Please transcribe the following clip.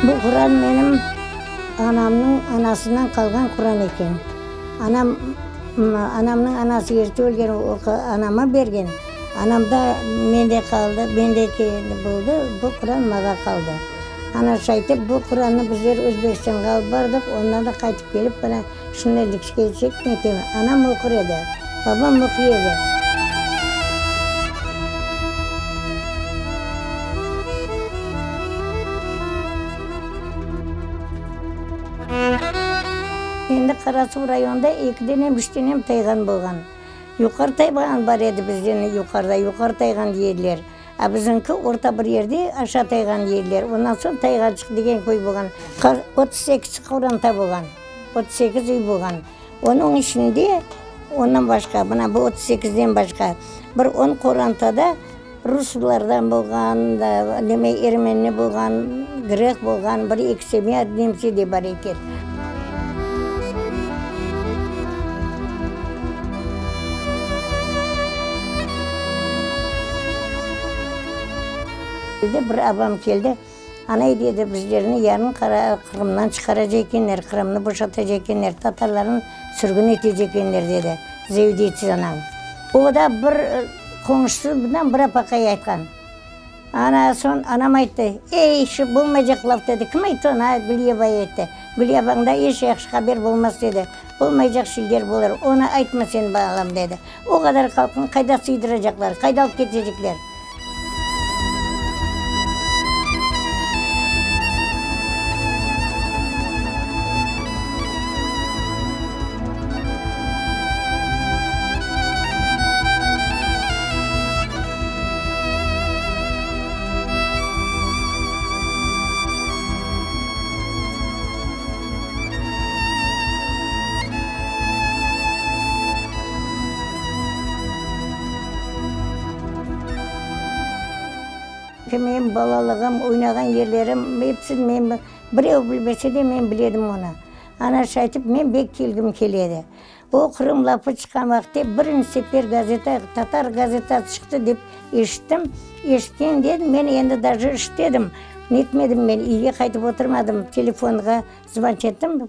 Bu Quran menim anamnıñ anasından qalğan Quran eken. Anam, anamnıñ anası erte ölgen, o anama bergen. Anam da mende qaldı, mende boldı, bu Quran mağa qaldı. Ana şaytip bu Qurannı bizler Özbekistanğa alıp bardıq, ondan da qaytıp kelip mına şunday likskeçek netemiz. Anam oqur edi, babam oquy edi. Endi Qarasuv rayonında ekiden em, üçten em tayğan bolğan. Yuqarı tayğan bar edi bizden yuqarıda, Yuqarı tayğan dey ediler. A biziñki orta bir yerde Aşağı Tayğan deydiler. Ondan soñ Tayğançıq degen köy bolğan. 38 qoranta bolğan. 38 üy bolğan. Onıñ içinde ondan başqa, mına bu 38-den başqa bir on qorantada ruslardan bolğan, neme ermeni bolğan, grek bolğan, bir-eki semya nemse de bar eken. Bir abam keldi, Anay, dedi, bizlerni yarın Qırımdan çıqaracaq ekenler, Qırımnı boşatacaq ekenler, tatarlarnı sürgün etecek ekenler, dedi, Zevdiytsiz anañ. O da bir qoñşusından bir apaqay aytqan. Ana, soñ anam ayttı, Ey, şu bolmaycaq laf, dedi, kim ayttı onı, a, Gülye bay ayttı. Gülye abañda eş yahşı haber bolmaz, dedi, bolmaycaq şeyler bolar, onı aytma sen, balam, dedi. O qadar halqnı qayda sıydıracaqlar, qayda alıp ketecekler? Menim balalığım, oynağan yerlerim, epsini men, birev bilmese de, men biledim onı. Ana şaytip men bek kelgim kele edi. O Qırım lafı çıqqan vaqıtte birinci sefer gazeta, tatar gazetası çıqtı dep eşittim. Eşitkenden men endi daje işte edim. Netmedim men, üyge qaytıp oturmadım, telefonğa zvanit ettim.